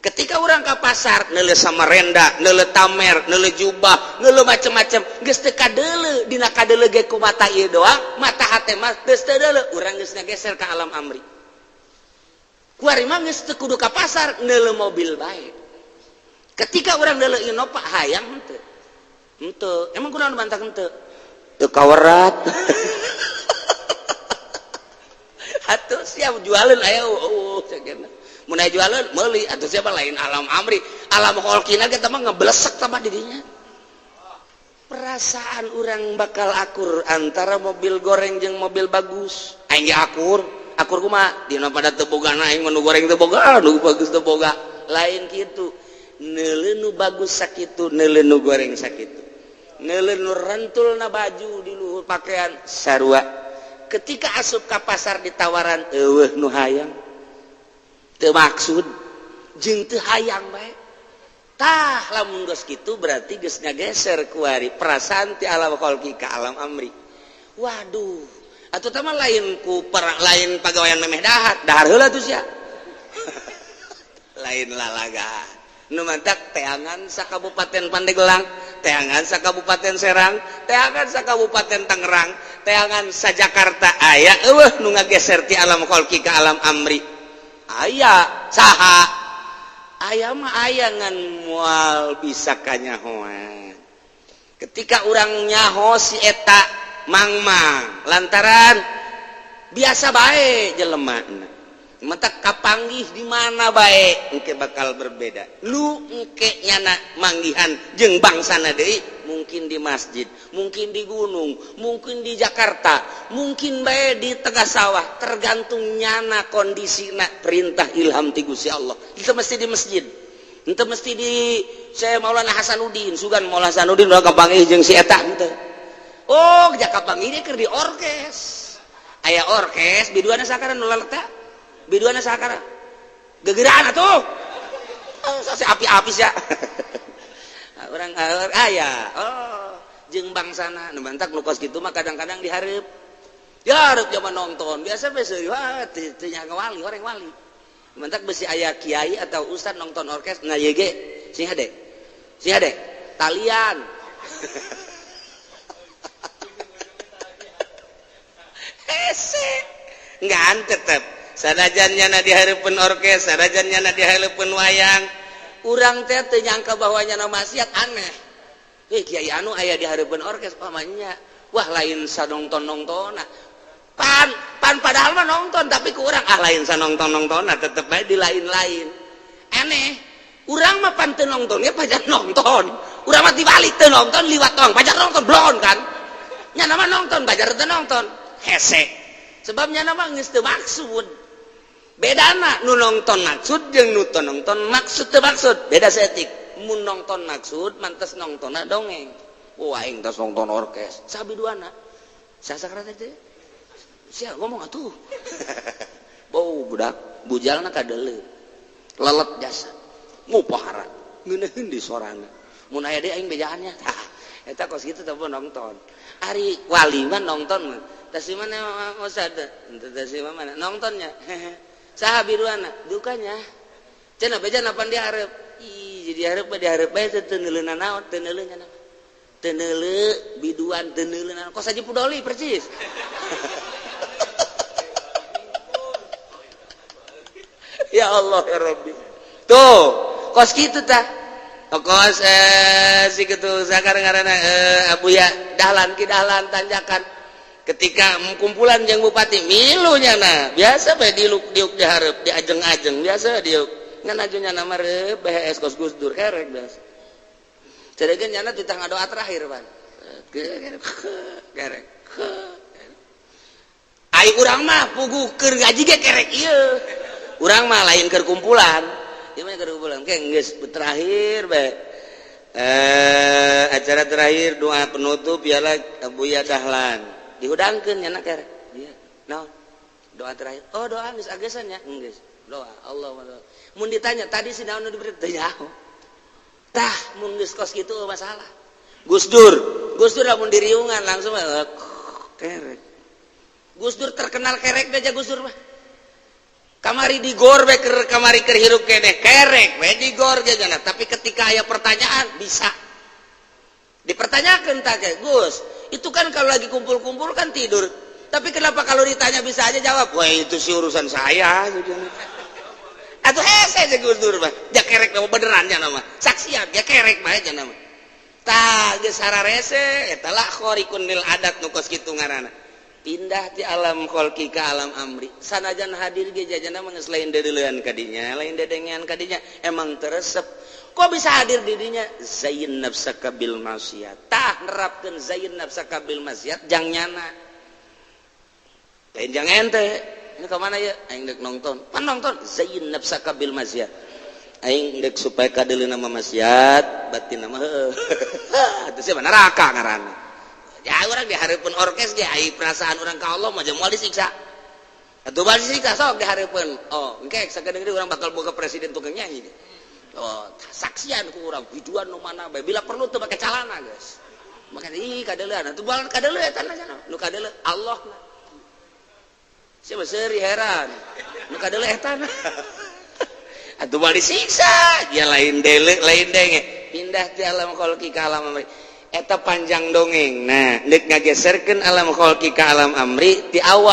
Ketika orang ke pasar neuleuh samarenda, neuleuh tamer, neuleuh jubah, neuleuh macem-macem, geus teu kadeuleu dina kadeuleu ge ku mata ieu doang, mata hate mah geus teu deuleu, urang geus ngageser ka alam amri. Kuari mah geus teu kudu ka pasar, neuleuh mobil bae. Ketika urang neuleuh Innova hayang henteu. Henteu, emang kunaon bantah henteu? Teu kawerat. Atuh siap jualeun aya eueuh cenah. Mun aya jualan meuli atuh siapa lain alam amri, alam kholqina ge mah ngeblesek tah dirinya. Perasaan urang bakal akur antara mobil goreng jeung mobil bagus. Aing ge akur, akur kumaha? Dina pada teu boga aing mah nu goreng teu boga, nu bagus teu boga. Lain kitu. Neuleuh nu bagus sakitu, neuleuh nu goreng sakitu. Neuleuh nu rentulna baju di luhur pakaian sarua. Ketika asup ka pasar ditawaran eueuh nu hayang. Teu maksud jeung teu hayang bae. Tah lamun geus kitu berarti geus ngageser kuari perasaan ti alam kholqi ka alam amri. Waduh, atuh tah mah lain ku lain pagawean memeh dahar, dahar heula tuh sia. Lain lalaga. Nu mantak teangan sa Kabupaten Pandeglang, teangan sa Kabupaten Serang, teangan sa Kabupaten Tangerang, teangan sa Jakarta aya eueuh nu ngageser ti alam kholqi ka alam amri. Aya saha aya mah aya ngan moal bisa kanyahoan. Ketika urang nyaho si eta mangmang lantaran biasa bae jelema mentak kapanggih di mana bae engke bakal berbeda. Lu engke nyana manggihan jeung bangsana deui, mungkin di masjid, mungkin di gunung, mungkin di Jakarta, mungkin bae di tengah sawah, tergantung nyana kondisina perintah ilham ti Gusti Allah. Itu mesti di masjid, itu mesti di saya Maulana Hasanuddin, sugan Maulana Hasanuddin udah kapanggih jeung si eta henteu. Oh, kapanggih keur di orkes. Aya orkes biduana sakara nu laleta. Biduana sakara. Gegeraan atuh. Oh, api-api sia. Orang aya. Oh, jeung bangsana nu bantak nu kos kitu mah kadang-kadang dihareup. Dihareup zaman nonton. Biasa besi wah teu nyaga wali, orang wali. Mantak besi aya kiai atau ustad nonton orkes na ye ge sing hade. Sing hade. Talian. Hese. Ngan tetep sanajan nyana dihareupeun orkes, sanajan nyana dihareupeun wayang, urang teh teu nyangka bahwa nyana maksiat aneh. Kiai anu aya dihareupeun orkes pamannya. Wah, lain sanongton nongtona pan pan, padahal mah nonton, tapi kurang ah, lain sanongton nongtona, tetep bae di lain-lain. Aneh, urang mah pan teu nontonnya pajar nonton. Urang mah dibalik, teu nonton liwat tong pajar nonton blon kan. Nya nama nonton pajar teu nonton hese, sebabnya nama geus teu maksud. Bedana nu nonton maksud jeung nu teu nonton maksud, teu maksud beda seetik. Mun nonton maksud mantes nontonna dongeng. Wah, aing tos nonton orkes sabi duana sasakra teh sia ngomong atuh bau budak bujalna kadeuleu lelet jasa ngupahara ngeunaheun di sorana mun aya deui aing bejaannya. Tah, eta kos kitu teh nonton. Ari wali mah nonton mah tas mana Ustad, tas mana nontonnya, saha biruana dukanya cenah beja napan dihareup. Ih, jadi hareup mah dihareup bae teu neuleuna naon, teu neuleuh nya, teu neuleuh biduan, teu neuleuh naon, kos aja pudoli percis. Ya Allah ya Rabbi, tuh kos kitu tah kos si kitu sakar ngaranna Abuya Dahlan, Ki Dahlan tanjakan ketika kumpulan jeung bupati milunya. Nah, biasa bae diuk diuk dihareup, diajeng-ajeng biasa diuk ngan ajunya nama reup BHS kos Gus Dur kerek biasa. Cedegeun nyana titah ngadoa terakhir pan kerek. Ai urang mah puguh keur ngaji ge kerek ieu. Urang mah lain keur kumpulan, ieu mah keur kumpulan ke geus terakhir bae. Acara terakhir doa penutup ialah Abuya Dahlan dihudangkeun nyana kerek. Iya, naon doa terakhir? Oh, doa geus agesan nya geus doa Allah. Mun ditanya tadi si naon nu diberi teu nyaho. Tah, mun geus kos kitu masalah. Gus Dur, Gus Dur lamun diriungan langsung kerek. Gus Dur terkenal kerek aja Gus Dur mah. Kamari di gor we keur kamari keur hirup keneh kerek we di gor ge jana. Tapi ketika aya pertanyaan bisa dipertanyakan tak kayak Gus, itu kan kalau lagi kumpul-kumpul kan tidur. Tapi kenapa kalau ditanya bisa aja jawab? Wah, itu sih urusan saya. Atau hese aja Gus Dur mah. Ja kerek nama benerannya nama. Saksian ja kerek mah aja nama. Tah geus hararese eta lah khariqun lil adat nu kos kitu ngaranna. Pindah ti alam kholqi ka alam amri. Sanajan hadir ge jajana mah geus lain deuleuan ka dinya, lain dedengean ka dinya, emang teresep. Kok bisa hadir di dinya? Zayin nafsaka bil maksiat. Tah nerapkeun zayin nafsaka bil maksiat jang nyana. Lain jang ente. Ini ke mana ya? Aing dek nonton. Pan nonton zayin nafsaka bil maksiat. Aing dek supaya kadeuleu nama maksiat, batin nama heueuh. Atuh sia neraka ngaranna. Ya urang dihareupeun orkes ge ai perasaan urang ka Allah mah moal disiksa. Atuh bal disiksa sok dihareupeun. Oh, engke sakedeung deui urang bakal boga presiden tukang nyanyi. Oh, saksian ku urang biduan nu mana bae bila perlu teu make calana geus. Maka ih kadeuleuan atuh bal kadeuleu eta na nu kadeuleu Allah na. Sia mah seuri heran. Nu kadeuleu eta na. Atuh bal disiksa, ya lain deuleu lain denge. Pindah ti alam kholqi ka alam amri. Eta panjang dongeng. Nah, deuk ngageserkeun alam kholqi ka alam amri ti awal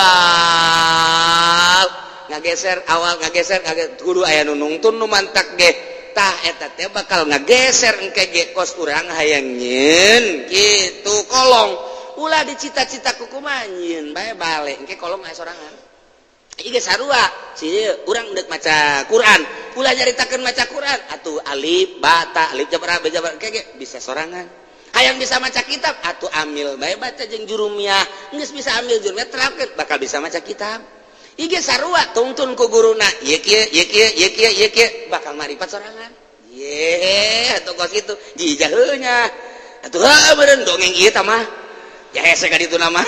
ngageser awal ngageser kudu aya nu nungtun nu mantak ge. Tah eta teh bakal ngageser engke ge kos urang hayang nyieun kitu kolong. Ulah dicita-cita ku kumaha nyieun bae balik engke kolong aya sorangan. Ieu ge sarua si urang deuk maca Quran, ulah nyaritakeun maca Quran atuh alif ba ta alif jabar ba jabar engke ge bisa sorangan. Hayang bisa maca kitab atuh amil bae baca jeung jurumiyah, geus bisa amil jurumiyah terapkeun bakal bisa maca kitab. Ieu ge sarua tungtun ku guruna ieu kieu ieu kieu ieu kieu ieu kieu bakal maripat sorangan. Ye atuh kos kitu jijaheunya atuh heuh meureun dongeng ieu tah mah. Ya hese ka ditu nama.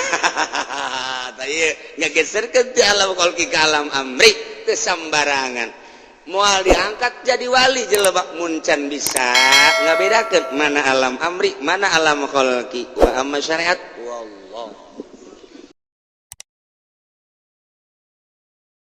Tah ieu ngageserkeun ti alam kholqi ka alam amri teu sambarangan. Moal diangkat jadi wali jelema mun can bisa ngabedakeun mana alam amri mana alam kholqi. Wa amma syariat